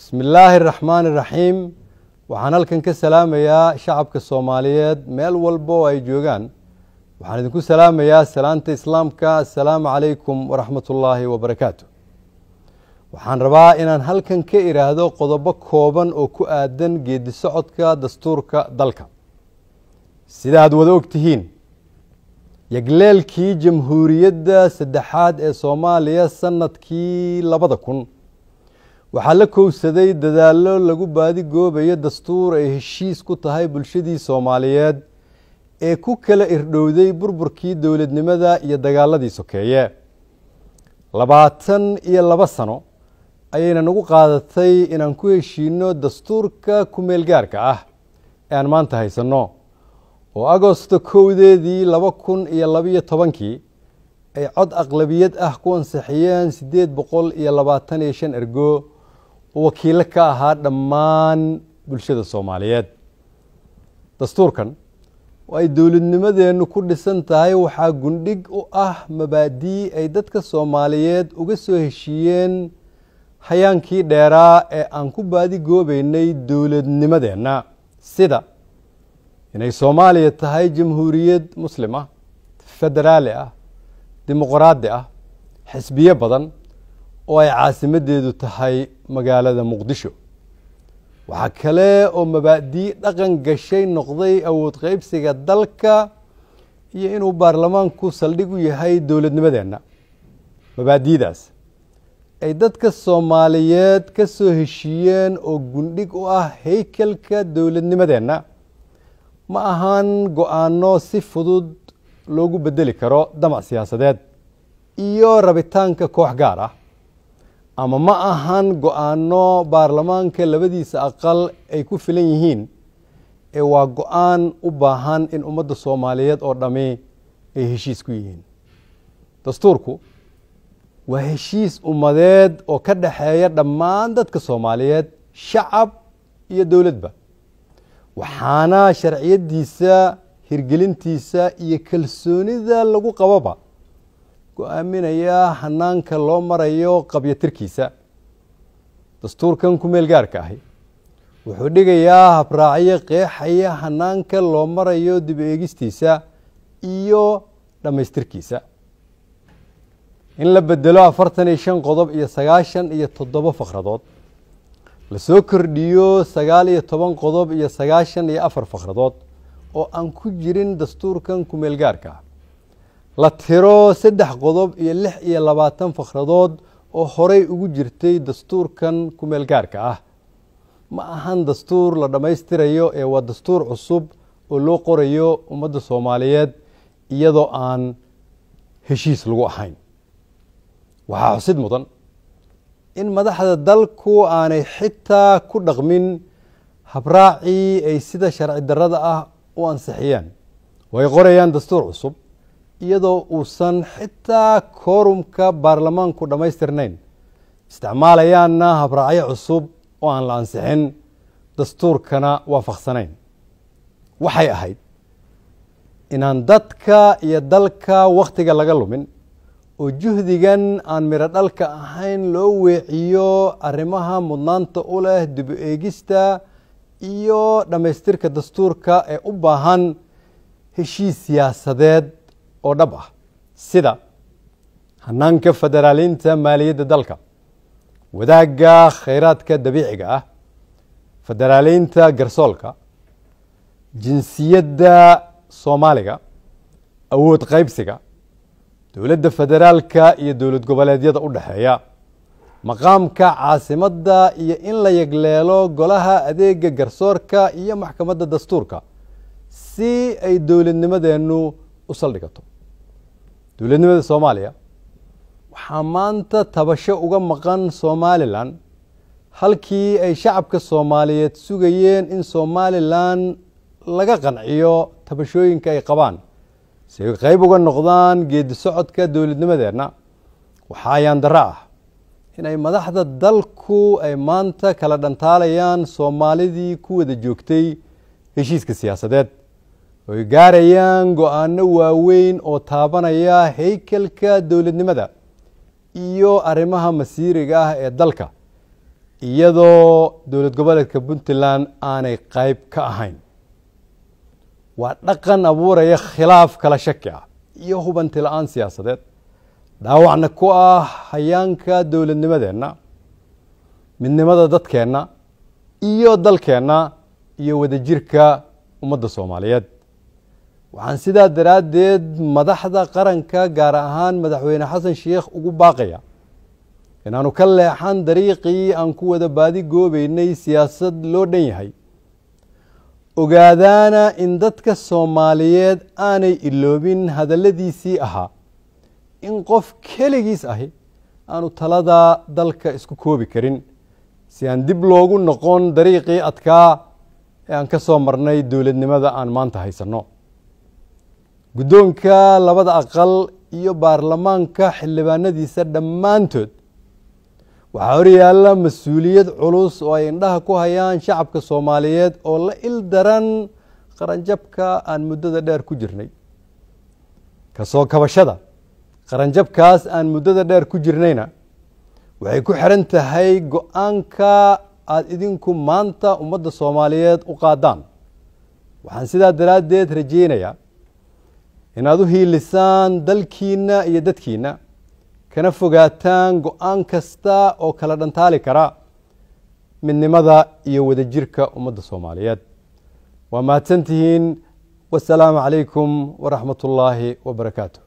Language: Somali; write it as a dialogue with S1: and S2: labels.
S1: Bismi illaahi araxmaani iraxiim. Waxaan halkan ka salaamayaa shacabka Soomaaliyeed meel walba oo ay joogaan. Waxaan idinku salaamayaa salaanta Islaamka: assalaamu calaykum waraxmatullaahi wabarakaatu. Waxaan rabaa inaan halkan ka iraahdo qodobo kooban oo ku aadan geedi socodka dastuurka dalka. Sida aad wada og tihiin, yagleelkii Jamhuuriyadda saddexaad ee Soomaaliya sanadkii 2000 waxaa la kowsaday dadaallo lagu baadi goobayo dastuur ay heshiis ku tahay bulshadii Soomaaliyeed ee ku kala irdhowday burburkii dowladnimada iyo dagaaladii sokeeye. 22 sano ayayna nagu qaadatay inaan ku heshiino dastuurka ku-meelgaarka ah ee aan maanta haysanno, oo Agosto 1deedii 2012kii ay cod aqlabiyad ah ku ansixiyeen 825 ergo oo wakiilo ka ahaa dhammaan bulshada Soomaaliyeed. Dastuurkan oo ay dowladnimadeennu ku dhisan tahay waxaa gundhig u ah mabaadii ay dadka Soomaaliyeed uga soo heshiiyeen hayaankii dheeraa ee aan ku baadi goobeynay dowladnimadeenna, sida inay Soomaaliya tahay jamhuuriyad Muslim ah, federaali ah, dimuqraadi ah, xisbiyo badan, oo ay caasimaddeedu tahay magaalada Muqdisho. Waxaa kale oo mabaadii dhaqan gashay noqday awood qaybsiga dalka iyo inuu baarlamaanku saldhig u yahay dowladnimadeenna. Mabaadiidaas ay dadka Soomaaliyeed ka soo heshiiyeen oo gundhig u ah haykalka dowladnimadeenna ma ahaan go-aano si fudud loogu bedeli karo damac siyaasadeed iyo rabitaanka koox gaar ah, ama ma ahan go-aano baarlamaanka labadiisa aqal ay ku filan yihiin, ee waa go-aan u baahan in ummadda Soomaaliyeed oo dhammi ay heshiis ku yihiin. Dastuurku waa heshiis ummadeed oo ka dhexeeya dhammaan dadka Soomaaliyeed, shacab iyo dowladba, waxaana sharciyadiisa, hirgelintiisa iyo kalsoonida lagu qababa go-aaminaya hanaanka loo marayo qabyatirkiisa. Dastuurkan ku-meel gaarka ahi wuxuu dhigayaa habraacyo qeexaya hanaanka loo marayo dib eegistiisa iyo dhammaystirkiisa. In la bedelo 45 qodob iyo 97 faqradood, lasoo kordhiyo 19 qodob iyo 94 faqradood oo aan ku jirin dastuurkan ku-meel gaarka ah, la tiro 3 qodob iyo 26 faqradood oo horey ugu jirtay dastuurkan ku-meel gaarka ah, ma ahan dastuur la dhammaystirayo ee waa dastuur cusub oo loo qorayo ummadda Soomaaliyeed iyadoo aan heshiis lagu ahayn. Waxaa xusid mudan in madaxda dalku aanay xitaa ku dhaqmin habraacii ay sida sharci darrada ah u ansixiyeen oo ay qorayaan dastuur cusub iyadoo uusan xitaa koorumka baarlamaanku dhammaystirnayn, isticmaalayaanna habraacyo cusub oo aan la ansixin, dastuurkana waafaqsanayn. Waxay ahayd inaan dadka iyo dalka wakhtiga laga lumin oo juhdigan aan midho dhalka ahayn loo weeciyo arrimaha mudnaanta u leh dib u eegista iyo dhammaystirka dastuurka ee u baahan heshiis siyaasadeed oo dhab ah, sida hanaanka federaaliinta maaliyadda dalka, wadaagga khayraadka dabiiciga ah, federaaliinta garsoolka, jinsiyadda Soomaaliga, awood qaybsiga dowladda federaalka iyo dowlad goboleedyada u dhexeeya, maqaamka caasimadda, iyo in la yagleelo golaha adeega garsoorka iyo maxkamadda dastuurka si ay dowladnimadeennu u saldhigato. Dowladnimada Soomaaliya waxaa maanta tabasho uga maqan Somalilan. Halkii ay shacabka Soomaaliyeed sugayeen in Somalilan laga qanciyo tabashooyinka ay qabaan si ay qayb uga noqdaan geedi socodka dowladnimadeenna, waxaa ayaan darro ah inay madaxda dalku ay maanta kala dhantaalayaan Soomaalidii ku wada joogtay heshiiska siyaasadeed, oy gaarayaan go-aano waaweyn oo taabanaya haykalka dowladnimada iyo arrimaha masiiriga ah ee dalka, iyadoo dowlad goboleedka Puntland aanay qayb ka ahayn. Waa dhaqan abuuraya khilaaf kala shaki ah iyo hubanti la-aan siyaasadeed, dhaawacna ku ah hayaanka dowladnimadeenna, midnimada dadkeenna iyo dalkeenna iyo wadajirka ummadda Soomaaliyeed. Waxaan sidaa daraaddeed madaxda qaranka, gaar ahaan Madaxweyne Xasan Sheikh, ugu baaqaya inaanu ka leexan dariiqii aan ku wada baadi goobeynay siyaasad loo dhan yahay, ogaadaana in dadka Soomaaliyeed aanay iloobin hadalladiisii ahaa in qof keligiis ahi aanu talada dalka isku koobi karin, si aan dib loogu noqon dariiqii adkaa ee aan ka soo marnay dowladnimada aan maanta haysanno. Guddoonka labada aqal iyo baarlamaanka xildhibaanadiisa dhammaantood waxaa horyaalla mas-uuliyad culus oo ay indhaha ku hayaan shacabka Soomaaliyeed oo la il daran qaranjabka aan muddada dheer ku jirnay. Kasoo kabashada qaranjabkaas aan muddada dheer ku jirnayna waxay ku xiran tahay go-aanka aada idinku maanta ummadda Soomaaliyeed u qaadaan. Waxaan sidaa daraaddeed rajeynayaa inaad u hiilisaan dalkiina iyo dadkiina, kana fogaataan go-aan kasta oo kala dhantaali kara midnimada iyo wadajirka ummadda Soomaaliyeed. Waa mahadsantihiin. Wasalaamu calaykum waraxmat ullaahi wabarakaatu.